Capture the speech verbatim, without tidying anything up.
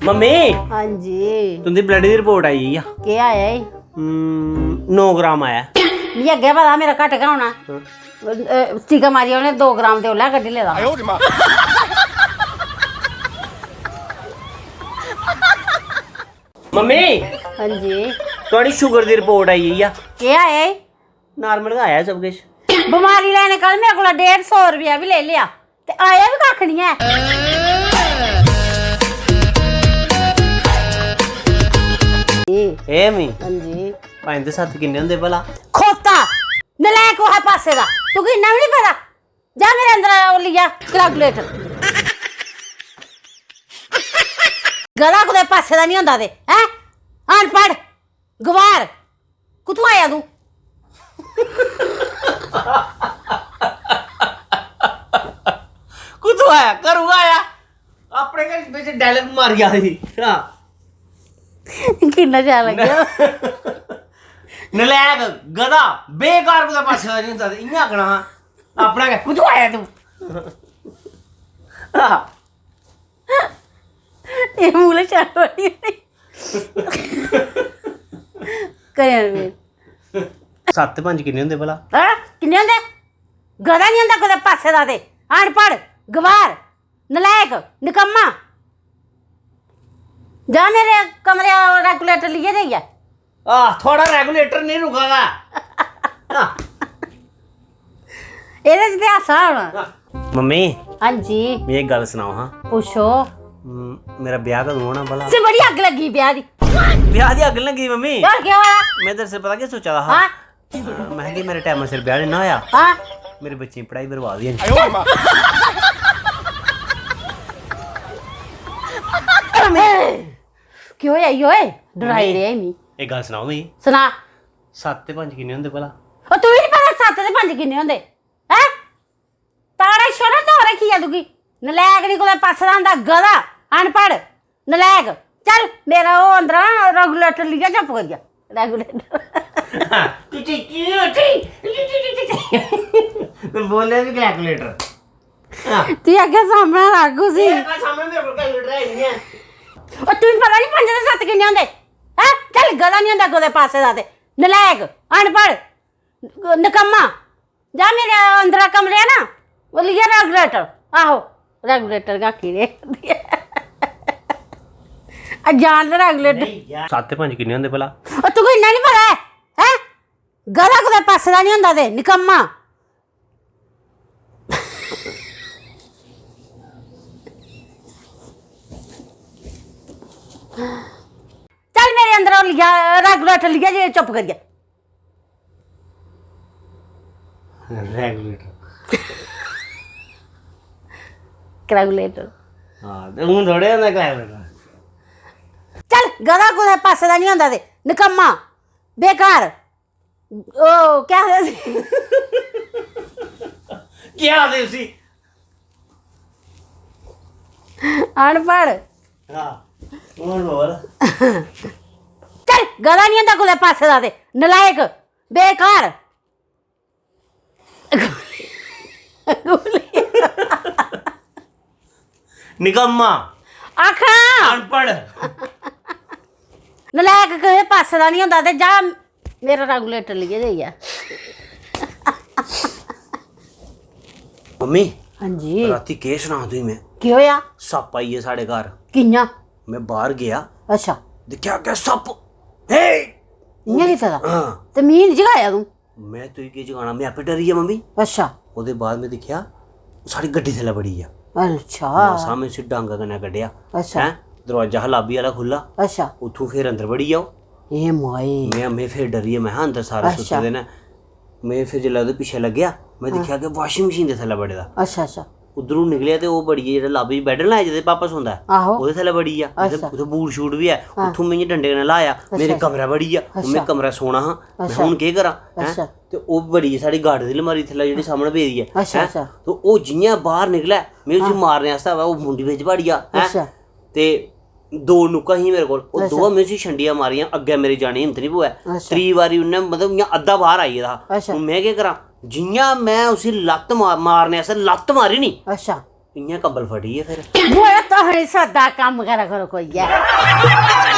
Mummy, हां जी। तुं'दी blood दी रिपोर्ट आई गेई आ। केह् आया ई? हम्म, नौ ग्राम आया। मिगी अग्गें पता हा मेरा घट्ट गै होना। हां। अ, टीका मारियै उ'नें दो ग्राम ते उसलै कड्ढी लेदा। मम्मी, हां जी। थुआढ़ी शुगर दी रिपोर्ट आई गेई आ। केह् आया ई? नार्मल गै आया सब किश। बमारी लैने कल मेरे कोला डेढ़ सौ रपेआ बी लेई लेआ ते आया बी कक्ख निं ऐ। ए, ए मी, हां जी। पंज ते सत्त किन्ने होंदे भला? खोता, नलायक, कुसै पासे दा, तुगी इन्ना बी निं पता? जा मेरे अंदर ओह् लेई आ कैलकुलेटर। गधा कुतै पासे दा निं होंदा ते, हैं? अनपढ़, गवार, कुत्थुआं आया तूं? कुत्थुआं आया? घरूं आया। अपने घर बिच डायलॉग मारी आ दी। हां। किन्ना शैल लग्गेआ। नलायक, गधा, बेकार कुतै पासे दा निं होंदा ते इ'यां आखना हा। अपना गै, कुत्थुआं आया तूं? आह। एह् मूले शैल बनी गेदी। करेआं फिर। सत्त ते पंज किन्ने होंदे भला? हैं? किन्ने होंदे? गधा निं होंदा कुतै पासे दा ते। अनपढ़, गवार, नलायक, नकम्मा। जा मेरे कमरे दा रेगुलेटर लेइयै जाइयै। आह, थुआढ़ा रेगुलेटर निं रुका दा। आह। एह्दे च ते हासा होना। मम्मी, हां जी। मिगी इक गल्ल सनाओ हां। पुच्छो। हम्म, मेरा ब्याह कदूं होना भला? ते बड़ी अग्ग लग्गी ब्याह दी। ब्याह दी अग्ग लग्गी मम्मी? होर केह् होआ? में दरअसल पता केह् सोचा दा हा? हां। अ, में कि मेरे टैमा सिर ब्याह निं ना होया। हां। मेरे बच्चें दी पढ़ाई बर्बाद होई जानी। केह् होया ई ओए? डराई रेहा ई मी। इक गल्ल सनाओ मिगी। सना। सत्त ते पंज किन्ने होंदे भला? ओ, तुगी निं पता सत्त ते पंज किन्ने होंदे? हैं? ताड़ा छोड़ा धो रक्खी ऐ तुगी। नलैक निं कुतै पासै दा होंदा, गधा, अनपढ़, नलैक। चल, मेरा ओह् अंदरा रेगुलेटर लेइयै चुप्प करियै। रेगुलेटर। बोले भी कैलकुलेटर। हां। तुगी अग्गें सामनै रख उसी। तेरे कोल सामनै मेरे कोल कैलकुलेटर है निं ऐ। ओ, तुगी पता निं पंज ते सत्त किन्ने होंदे? हैं? चल, गधा निं होंदा कुतै पासै दा ते। नलैक, अनपढ़, नकम्मा। जा मेरे अंदरा कमरे ना, ओह् लेइयै रेगुलेटर। आहो, रेगुलेटर गै आखी दे। आ जान दे रेगुलेटर। सत्त ते पंज किन्ने होंदे भला? ओ, तुगी इन्ना निं पता ऐ, हैं? गधा कुतै पासै दा निं होंदा ते नकम्मा। चल मेरे अंदर ओह् लेइयै, रेगुलेटर लेइयै जे चुप्प करियै। रेगुलेटर। कैलकुलेटर। हां, ते हून थोड़े होंदा कैलकुलेटर। चल, गधा कुतै पासै दा निं होंदा ते नकम्मा, बेकार। ओ, केह् आखदे उसी? केह् आखदे उसी? अनपढ़। हां, हून बोल। चल, गधा निं होंदा कुतै पासै दा ते नलायक, बेकार। निकम्मा। आखा। अनपढ़। नलायक कुतै पासै दा निं होंदा ते जा मेरा रेगुलेटर लेइयै जाइयै। मम्मी, हां जी। राती केह् सनां तुगी में? केह् होआ? सप्प आई गे साढ़े घर। कि'यां? में बाह्र गेआ। अच्छा। दिक्खेआ अग्गें सप्प। हे! इ'यां कीते दा? हां। ते मी निं जगाया तूं? में तुगी केह् जगाना, में आपे डरी गेआ मम्मी। अच्छा। ओह्दे बाद में दिक्खेआ, ओह् साढ़ी गड्डी थल्लै बड़ी गेआ। अच्छा। मासा में उसी डांगा कन्नै कड्ढेआ। अच्छा। हैं? दरोआजा हा लाबी आह्ला खु'ल्ला। अच्छा। उत्थूं फिर अंदर बड़ी गेआ ओह्। ए माए। में, में फिर डरी गेआ, में हा अंदर सारे अच्छा। सुत्ते दे न। में फिर जिसलै ओह्दे पिच्छें लग्गेआ, में हां। दिक्खेआ कि washing machine दे थल्लै बड़े दा। अच्छा, अच्छा। उद्धरूं निकलेआ ते ओह् बड़ी गेआ जेह्ड़ा लाबी च बैड लाए जेह्दे पापा सौंदा ऐ, आहो। ओह्दे थल्लै बड़ी गेआ। जित्थै, अच्छा। उत्थै बूट शूट बी ऐ, हां। उत्थूं में इ'यां डंडे कन्नै लाया, अच्छा, मेरे अच्छा। कमरा बड़ी गेआ। अच्छा। में कमरा सौना हा, में अच्छा। हून केह् करां? हैं? अच्छा। ते ओह् बड़ी गेई साढ़ी गार्ड दी लमारी थल्लै जेह्ड़ी सामनै पेदी ऐ, अच्छा, हैं? अच्छा। ते ओह् जि'यां बाह्र निकलै, में उसी हां। मारने आस्तै आवै, ओह् मुंडी बिच बड़ी गेआ, हैं? अच्छा। ते दो नुक्कां हियां मेरे कोल, ओह् अच्छा। दोऐ में उसी छंडियां मारियां, अग्गें मेरे जाने दी हिम्मत निं पवै। अच्छा। त्री बारी उन्नै, मतलब, इ'यां अद्धा बाह्र आई गेदा हा। अच्छा। हून में केह् करां? जि'यां में उसी लत्त मार-, मारने आस्तै लत्त मारी नी, अच्छा। इ'यां कंबल फटी गे फिर। मोए, तुस निं सद्दा कम्म करा करो कोई ऐ।